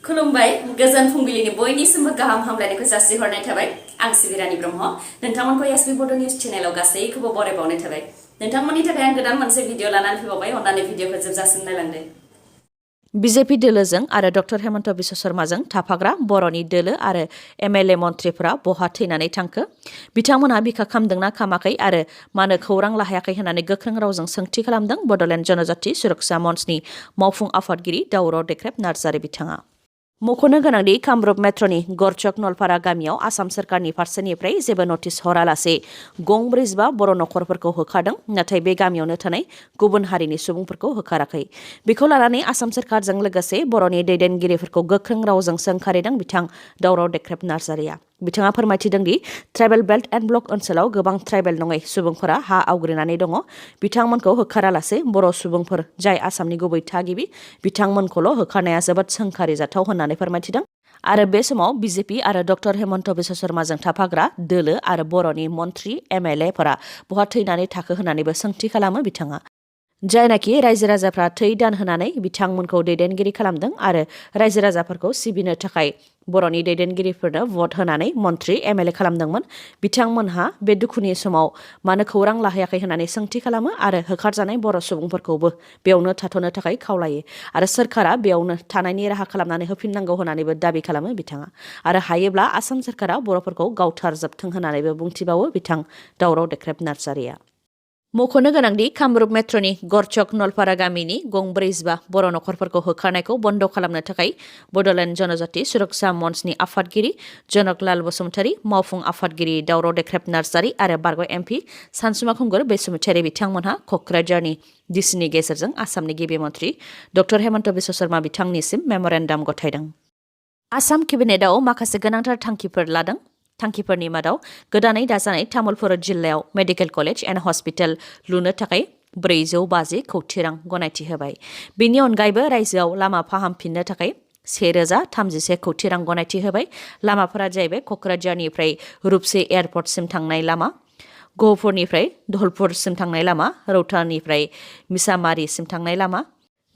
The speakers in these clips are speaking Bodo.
खुलुमबाय गोजोन फुंबिलिनि बयनिसिमबो गाहाम हामलायनायखौ जासिहरनाय थाबाय आं सिबिरानि ब्रह्म नोंथांमोनखौ sbbodonews चेनेलाव गासैखौबो बरायबावनाय थाबाय नोंथांमोननि थाखाय आं गोदान मोनसे भिडिअ लानानै फैबावबाय अन्नानै भिडिअखौ जोबजासिम नायलांदो बीजेपी दोलोजों आरो डक्टर हेमन्त बिश्व शर्माजों थाफाग्रा बर'नि दोलो आरो एमएलए मन्थ्रिफोरा बहा थैनानै थांखो बिथांमोनहा बिखा खामदोंना खामाखै आरो मानो खौरां लाहायाखै होननानै गोख्रों रावजों सोंथि खालामदों बड'लेण्ड जनजाति सुरक्षा मन्चनि मावफुं आफादगिरि दावराव देख्रेब नार्जारि बिथाङा मख'नो गोनांदि कामरुप मेट्र'नि गरचक नलपारा गामियाव आसाम सोरखारनि फारसेनिफ्राय जेबो नटिस हरालासे गंब्रैजिबा बर' नखरफोरखौ होखारदों नाथाय बे गामियावनो थानाय गुबुन हारिनि सुबुंफोरखौ होखाराखै बेखौ लानानै आसाम सोरखारजों लोगोसे बर'नि दैदेनगिरिफोरखौ गोख्रों रावजों सोंखारिदों बिथां दावराव देख्रेब नार्जारिया बिथाङा फोरमायथिदों दि ट्राइबेल बेल्ट एन्ड ब्लक ओनसोलाव गोबां ट्राइबेल नङै सुबुंफोरा हा आवग्रिनानै दङ बिथांमोनखौ होखारालासे बर' सुबुंफोर जाय आसामनि गुबै थागिबि बिथांमोनखौल' होखारनाया जोबोद सोंखारिजाथाव होननानै फोरमायथिदों आरो बे समाव बीजेपी आरो डक्टर हेमन्त बिश्व शर्माजों थाफाग्रा दोलो आरो बर'नि मन्थ्रि एमएलएफोरा बहा थैनानै थाखो होननानैबो सोंथि खालामो बिथाङा जायनाखि रायजो राजाफ्रा थै दान होनानै बिथांमोनखौ दैदेनगिरि खालामदों आरो रायजो राजाफोरखौ सिबिनो थाखाय बर'नि दैदेनगिरिफोरनो भट होनानै मन्थ्रि एमएलए खालामदोंमोन बिथांमोनहा बे दुखुनि समाव मानो खौरां लाहैयाखै होननानै सोंथि खालामो आरो होखारजानाय बर' सुबुंफोरखौबो बेयावनो थाथ'नो थाखाय खावलायो आरो सोरखारा बेयावनो थानायनि राहा खालामनानै होफिननांगौ होननानैबो दाबि खालामो बिथाङा आरो हायोब्ला आसाम सोरखारा बर'फोरखौ गावथारजोबथों होननानैबो बुंथिबावो बिथां दावराव देख्रेब नार्जारिया मख'नो गोनांदि कामरुप मेट्र'नि गरचक नलपारा गामिनि गंब्रैजिबा बर' नखरफोरखौ होखारनायखौ बन्द' खालामनो थाखाय बड'लेण्ड जनजाति सुरक्षा मन्चनि आफादगिरि जनकलाल बसुमतारी मावफुं आफादगिरि दावराव देख्रेब नार्जारि आरो बारग' एमपि सानसुमा खुंगुर बसुमतारी बिथांमोनहा क'क्राझारनि डिसिनि गेजेरजों आसामनि गिबि मन्थ्रि डक्टर हेमन्त बिश्व शर्मा बिथांनिसिम मेम'रेन्डाम गथायदों आसाम केबिनेटआव माखासे गोनांथार थांखिफोर लादों थांखिफोरनि मादाव गोदानै दाजानाय तामुलपुर जिल्लायाव मेडिकेल कलेज एन्ड हस्पिटाल लुनो थाखाय 450 कौटि रां गनायथि होबाय बेनि अनगायैबो रायजोआव लामा फाहामफिननो थाखाय 1031 कौटि रां गनायथि होबाय लामाफोरा जाहैबाय क'क्राझारनिफ्राय रुपसे एयारपर्टसिम थांनाय लामा गहपुरनिफ्राय धलपुरसिम थांनाय लामा रौतानिफ्राय मिसामारिसिम थांनाय लामा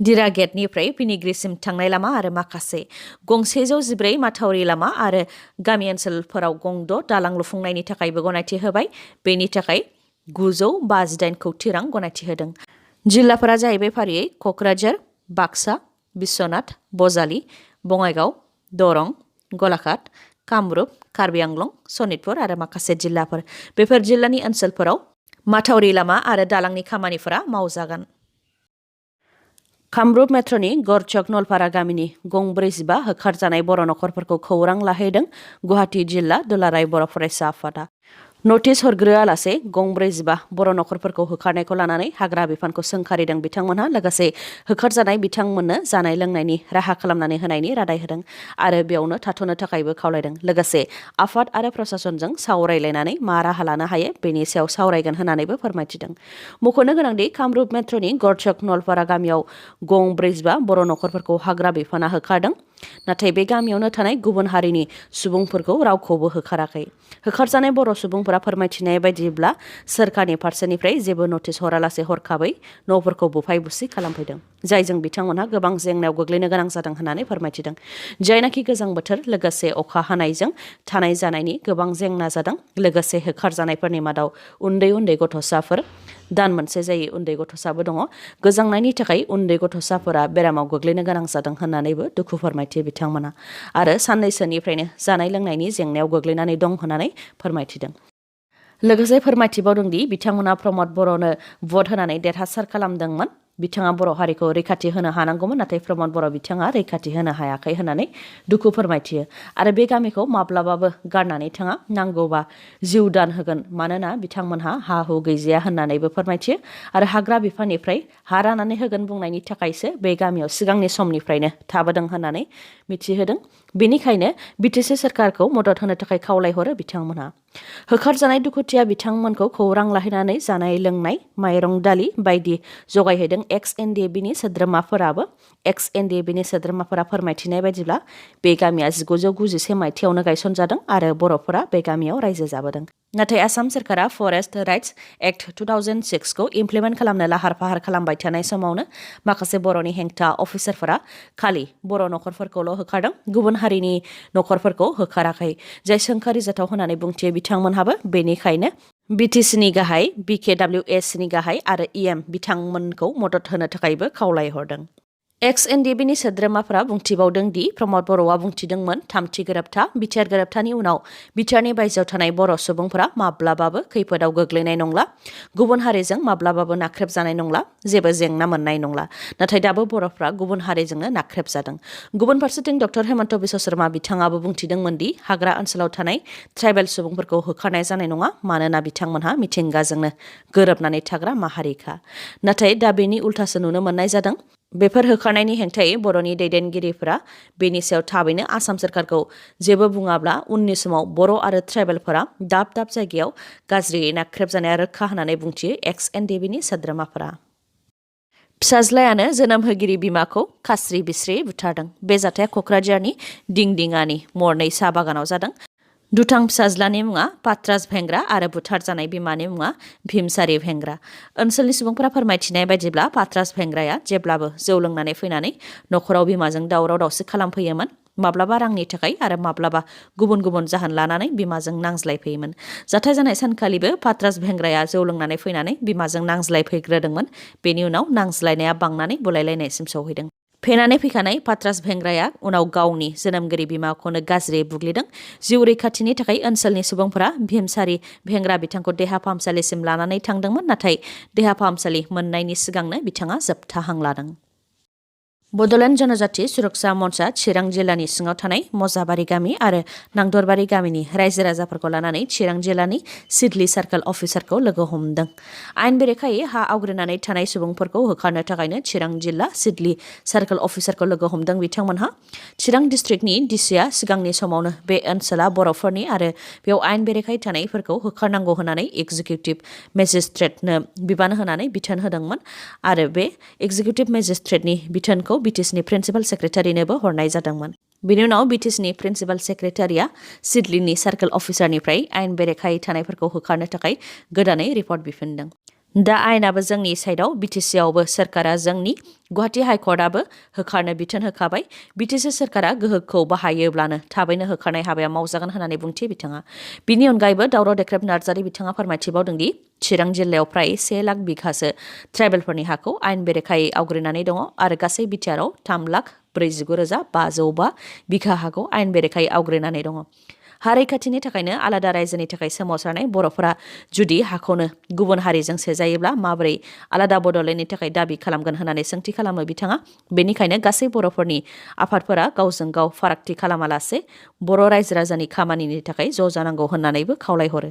दिरा गेटनिफ्राय पिनिग्रिसिम थांनाय लामा आरो माखासे गंसे 114 माथावरि लामा आरो गामि ओनसोलफोराव गंद' दालां लुफुंनायनि थाखायबो गनायथि होबाय बेनि थाखाय 958 कौटि रां गनायथि होदों जिल्लाफोरा जाहैबाय फारियै क'क्राझार बाक्सा बिश्वनाथ बजालि बङाइगाव दरं गलाघाट कामरुप कार्बि आंलं सनितपुर आरो माखासे जिल्लाफोर बेफोर जिल्लानि ओनसोलफोराव माथावरि लामा आरो दालांनि खामानिफोरा मावजागोन कामरुप मेट्र'नि गरचक नलपारा गामिनि गंब्रैजिबा होखारजानाय बर' नखरफोरखौ खौरां लाहैदों गुवाहाटी जिल्ला दुलाराय बर' फरायसा आफादा नटिस हरग्रोआलासे गंब्रैजिबा बर' नखरफोरखौ होखारनायखौ लानानै हाग्रा बिफानखौ सोंखारिदों बिथांमोनहा लोगोसे होखारजानाय बिथांमोननो जानाय लोंनायनि राहा खालामनानै होनायनि रादाय होदों आरो बेयावनो थाथ'नो थाखायबो खावलायदों लोगोसे आफाद आरो प्रशासनजों सावरायलायनानै मा राहा लानो हायो बेनि सायाव सावरायगोन होननानैबो फोरमायथिदों मख'नो गोनांदि कामरुप मेट्र'नि गरचक नलपारा गामियाव गंब्रैजिबा बर' नखरफोरखौ हाग्रा बिफाना होखारदों नाथाय बे गामियावनो थानाय गुबुन हारिनि सुबुंफोरखौ रावखौबो होखाराखै होखारजानाय बर' सुबुंफोरा फोरमायथिनाय बायदिब्ला सोरखारनि फारसेनिफ्राय जेबो नटिस हरालासे हरखाबै न'फोरखौ बुफाय बुसि खालामफैदों जायजों बिथांमोनहा गोबां जेंनायाव गोग्लैनो गोनां जादों होननानै फोरमायथिदों जायनाखि गोजां बोथोर लोगोसे अखा हानायजों थानाय जानायनि गोबां जेंना जादों लोगोसे होखारजानायफोरनि मादाव उन्दै उन्दै गथ'साफोर दान मोनसे जायै उन्दै गथ'साबो दङ गोजांनायनि थाखाय उन्दै गथ'साफोरा बेरामाव गोग्लैनो गोनां जादों होननानैबो दुखु फोरमायथियो बिथांमोना आरो साननैसोनिफ्रायनो जानाय लोंनायनि जेंनायाव गोग्लैनानै दं होननानै फोरमायथिदों लोगोसे फोरमायथिबावदोंदि बिथांमोना प्रमद बर'नो भट होनानै देरहासार खालामदोंमोन बिथाङा बर' हारिखौ रैखाथि होनो हानांगौमोन नाथाय प्रमद बर' बिथाङा रैखाथि होनो हायाखै होननानै दुखु फोरमायथियो आरो बे गामिखौ माब्लाबाबो गारनानै थाङा नांगौबा जिउ दान होगोन मानोना बिथांमोनहा हा हु गैजाया होननानैबो फोरमायथियो आरो हाग्रा बिफाननिफ्राय हा राननानै होगोन बुंनायनि थाखायसो बे गामियाव सिगांनि समनिफ्रायनो थाबोदों होननानै मिथिहोदों बेनिखायनो बिटिसि सोरखारखौ मदद होनो थाखाय खावलायहरो बिथांमोनहा होखारजानाय दुखुथिया बिथांमोनखौ खौरां लाहैनानै जानाय लोंनाय माइरं दालि बायदि जगायहैदों एक्स एनडिएफबिनि सोद्रोमाफोराबो एक्स एनडिएफबिनि सोद्रोमाफोरा फोरमायथिनाय बायदिब्ला बे गामिया 1991 मायथाइयावनो गायसनजादों आरो बर'फोरा बे गामियाव रायजो जाबोदों। नाथाय आसाम सोरखारा फरेस्ट राइट्स एक्ट 2006 खौ इमप्लिमेन्ट खालामनो लाहार फाहार खालामबाय थानाय समावनो माखासे बर'नि हेंथा अफिसारफोरा खालि बर' नखरफोरखौल' होखारदों, गुबुन हारिनि नखरफोरखौ होखाराखै। जाय सोंखारि जाथाव होननानै बुंथियो बिथांमोनहाबो बेनिखायनो बिटिसिनि गाहाय, बिकेडब्लिउएसनि गाहाय आरो इएम बिथांमोनखौ मदद होनो थाखायबो खावलायहरदों। एक्स एनडिएफबिनि सोद्रोमाफोरा बुंथिबावदों दि प्रमद बर'आ बुंथिदोंमोन थामथि गोरोबथा बिटिआर गोरोबथानि उनाव बिटिआरनि बायजोआव थानाय बर' सुबुंफोरा माब्लाबाबो खैफोदाव गोग्लैनाय नंला, गुबुन हारिजों माब्लाबाबो नाख्रेबजानाय नंला, जेबो जेंना मोननाय नंला। नाथाय दाबो बर'फ्रा गुबुन हारिजोंनो नाख्रेबजादों। गुबुन फारसेथिं डक्टर हेमन्त बिश्व शर्मा बिथाङाबो बुंथिदोंमोन दि हाग्रा ओनसोलाव थानाय ट्राइबेल सुबुंफोरखौ होखारनाय जानाय नङा, मानोना बिथांमोनहा मिथिंगाजोंनो गोरोबनानै थाग्रा माहारिखा। नाथाय दा बेनि उल्थासो नुनो मोननाय जादों। बेफोर होखारनायनि हेंथायै बर'नि दैदेनगिरिफोरा बेनि सायाव थाबैनो आसाम सोरखारखौ जेबो बुङाब्ला उननि समाव बर' आरो ट्राइबेलफोरा दाब दाब जायगायाव गाज्रियै नाख्रेबजानाया रोखा होननानै बुंथियो एक्स एनडिएफबिनि सोद्रोमाफोरा। फिसाज्लायानो जोनोम होगिरि बिमाखौ खास्रि बिस्रि बुथारदों। बे जाथाया क'क्राझारनि दिंदिङानि मरनै साहा बागानाव जादों। दुथां फिसाज्लानि मुङा पात्रास भेंग्रा आरो बुथारजानाय बिमानि मुङा भीमसारी भेंग्रा। ओनसोलनि सुबुंफोरा फोरमायथिनाय बायदिब्ला पात्रास भेंग्राया जेब्लाबो जौ लोंनानै फैनानै नखराव बिमाजों दावराव दावसि खालामफैयोमोन। माब्लाबा रांनि थाखाय आरो माब्लाबा गुबुन गुबुन जाहोन लानानै बिमाजों नांज्लायफैयोमोन। जाथाय जानाय सानखालिबो पात्रास भेंग्राया जौ लोंनानै फैनानै बिमाजों नांज्लायफैग्रोदोंमन। बेनि उनाव नांज्लायनाया बांनानै बुलायलायनायसिम सौहैदों। फेनानै फैखानाय पात्रास भेंग्राया उनाव गावनि जोनोमगिरि बिमाखौनो गाज्रियै बुग्लिदों। जिउ रैखाथिनि थाखाय ओनसोलनि सुबुंफोरा भीमसारी भेंग्रा बिथांखौ देहा फाहामसालिसिम लानानै थांदोंमोन, नाथाय देहा फाहामसालि मोननायनि सिगांनो बिथाङा जोबथा हां लादों। बड'लेण्ड जनजाति सुरक्षा मन्चआ चिरां जिल्लानि सिङाव थानाय मजाबारि गामि आरो नांदरबारि गामिनि रायजो राजाफोरखौ लानानै चिरां जिल्लानि सिडली सार्कोल अफिसारखौ लोगो हमदों। आयेन बेरेखायै हा आवग्रिनानै थानाय सुबुंफोरखौ होखारनो थाखायनो चिरां जिल्ला सिडली सार्कोल अफिसारखौ लोगो हमदों बिथांमोनहा। चिरां डिस्ट्रिक्टनि डिसिआ सिगांनि समावनो बे ओनसोला बर'फोरनि आरो बेयाव आयेन बेरेखायै थानायफोरखौ होखारनांगौ होननानै एक्जिकिउटिभ मेजिस्ट्रेटनो बिबान होनानै बिथोन होदोंमोन आरो बे एक्जिकिउटिभ मेजिस्ट्रेटनि बिथोनखौ बिटिसिनि प्रिन्सिपाल सेक्रेटारिनोबो हरनाय जादोंमोन। बिनि उनाव बिटिसिनि प्रिन्सिपाल सेक्रेटारिया सिडलीनि सार्कोल अफिसारनिफ्राय आयेन बेरेखायै थानायफोरखौ होखारनो थाखाय गोदानै रिपर्ट बिफिनदों। दा आयेनाबो जोंनि साइडआव, बिटिसिआवबो सोरखारा जोंनि गुवाहाटी हाइकर्टआबो होखारनो बिथोन होखाबाय। बिटिसि सोरखारा गोहोखौ बाहायोब्लानो थाबैनो होखारनाय हाबाया मावजागोन होननानै बुंथियो बिथाङा। बिनि अनगायैबो दावराव देख्रेब नार्जारि बिथाङा फोरमायथिबावदों दि चिरां जिल्लायाव फ्राय 1 लाख बिघासो ट्राइबेलफोरनि हाखौ आयेन बेरेखायै आवग्रिनानै दङ आरो गासै बिटिआरआव 3,49,505 बिघा हाखौ आयेन बेरेखायै आवग्रिनानै दङ। हा रैखाथिनि थाखायनो आलादा रायजोनि थाखाय सोमावसारनाय बर'फोरा जुदि हाखौनो गुबुन हारिजों सेजायोब्ला माबोरै आलादा बड'लेण्डनि थाखाय दाबि खालामगोन होननानै सोंथि खालामो बिथाङा। बेनिखायनो गासै बर'फोरनि आफादफोरा गावजों गाव फारागथि खालामालासे बर' रायजो राजानि खामानिनि थाखाय ज' जानांगौ होननानैबो खावलायहरो।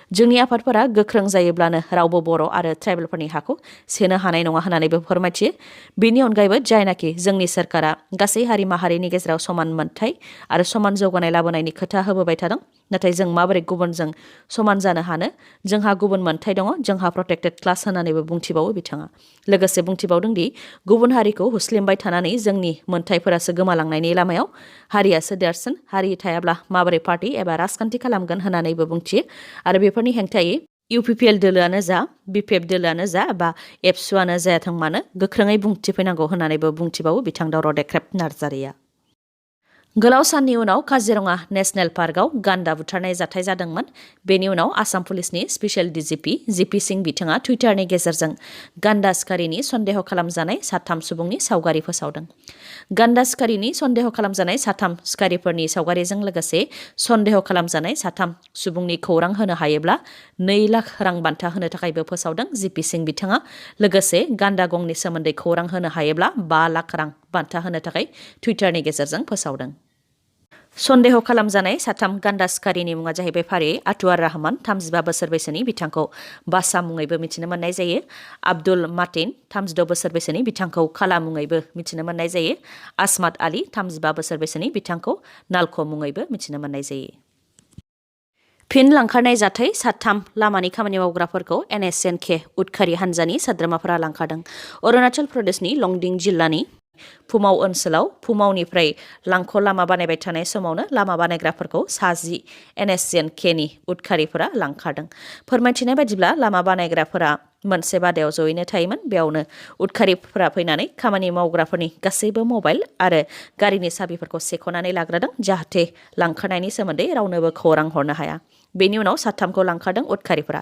जोंनि आफादफोरा गोख्रों जायोब्लानो रावबो बर' आरो ट्राइबेलफोरनि हाखौ सेनो हानाय नङा होननानैबो फोरमायथियो। बेनि अनगायैबो जायनाखि जोंनि सोरखारा गासै हारि माहारिनि गेजेराव समान मोनथाय आरो समान जौगानाय लाबोनायनि खोथा होबोबाय थादों, नाथाय जों माबोरै गुबुनजों समान जानो हानो? जोंहा गुबुन मोनथाय दङ, जोंहा प्रटेक्टेड क्लास होननानैबो बुंथिबावो बिथाङा। लोगोसे बुंथिबावदों दि गुबुन हारिखौ हुस्लिमबाय थानानै जोंनि मोनथायफोरासो गोमालांनायनि लामायाव, हारियासो देरसिन, हारि थायाब्ला माबोरै पार्टी एबा राजखान्थि खालामगोन होननानैबो बुंथियो। आरो बेफोरनि हेंथायै इउपिपिएल दोलोआनो जा, बिपिएफ दोलोआनो जा बा एबसुआनो जायाथों मानो गोख्रोङै बुंथिफैनांगौ होननानैबो बुंथिबावो बिथां दावराव देख्रेब नार्जारिया। गोलाव साननि उनाव काजिरङा नेशनेल पार्कआव गान्दा बुथारनाय जाथाय जादोंमोन। बेनि उनाव आसाम पुलिसनि स्पेशल डिजिपि जिपि सिंह बिथाङा टुइटारनि गेजेरजों गान्दा सिखारिनि सन्देह खालामजानाय 3 सुबुंनि सावगारि फोसावदों। गान्दा सिखारिनि सन्देह खालामजानाय 3 सिखारिफोरनि सावगारिजों लोगोसे सन्देह खालामजानाय 3 सुबुंनि खौरां होनो हायोब्ला 2 लाख रां बान्था होनो थाखायबो फोसावदों जिपि सिंह बिथाङा। लोगोसे गान्दा गंनि सोमोन्दै खौरां होनो हायोब्ला 5 लाख रां बान्था होनो थाखाय टुइटारनि गेजेरजों फोसावदों। सन्देह खालामजानाय 3 गान्दा सिखारिनि मुङा जाहैबाय फारियै आतुवार रहमान 35 बोसोर बैसोनि, बिथांखौ बासा मुङैबो मिथिनो मोननाय जायो। आब्दुल मातिन 36 बोसोर बैसोनि, बिथांखौ खाला मुङैबो मिथिनो मोननाय जायो। आसमात आली 35 बोसोर बैसोनि, बिथांखौ नालख' मुङैबो मिथिनो मोननाय जायो। फिन लांखारनाय जाथाय साथाम लामानि खामानि मावग्राफोरखौ NSNK उदखारि हान्जानि सोद्रोमाफोरा लांखारदों। अरुणाचल प्रदेशनि लंडिं जिल्लानि फुमाव ओनसोलाव फुमावनिफ्राय लांख' लामा बानायबाय थानाय समावनो लामा बानायग्राफोरखौ 60 NSNKनि उदखारिफोरा लांखारदों। फोरमायथिनाय बायदिब्ला लामा बानायग्राफोरा मोनसे बादायाव जयैनो थायोमोन। बेयावनो उदखारिफोरा फैनानै खामानि मावग्राफोरनि गासैबो मबाइल आरो गारिनि साबिफोरखौ सेख'नानै लाग्रोदों, जाहाथे लांखारनायनि सोमोन्दै रावनोबो खौरां हरनो हाया। बेनि उनाव साथामखौ लांखारदों उदखारिफोरा।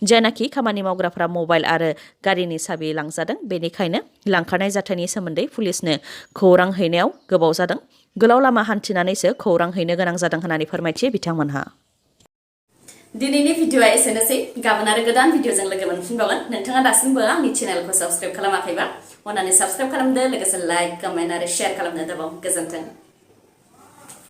जेनाखि खामानि मावग्राफोरा मबाइल आरो गारिनि साबि लांजादों, बेनिखायनो लांखारनाय जाथायनि सोमोन्दै पुलिसनो खौरां हैनायाव गोबाव जादों। गोलाव लामा हान्थिनानैसो खौरां हैनो गोनां जादों होननानै फोरमायथियो बिथांमोनहा। दिनैनि भिडिअआ एसेनोसै। गाबोन आरो गोदान भिडिअजों लोगो मोनफिनबावगोन। नोंथाङा दासिमबो आंनि चेनेलखौ साबस्क्राइब खालामाखैबा अन्नानै साबस्क्राइब खालामदो, लोगोसे लाइक, कमेन्ट आरो शेयार खालामनो दाबाव। गोजोन्थों।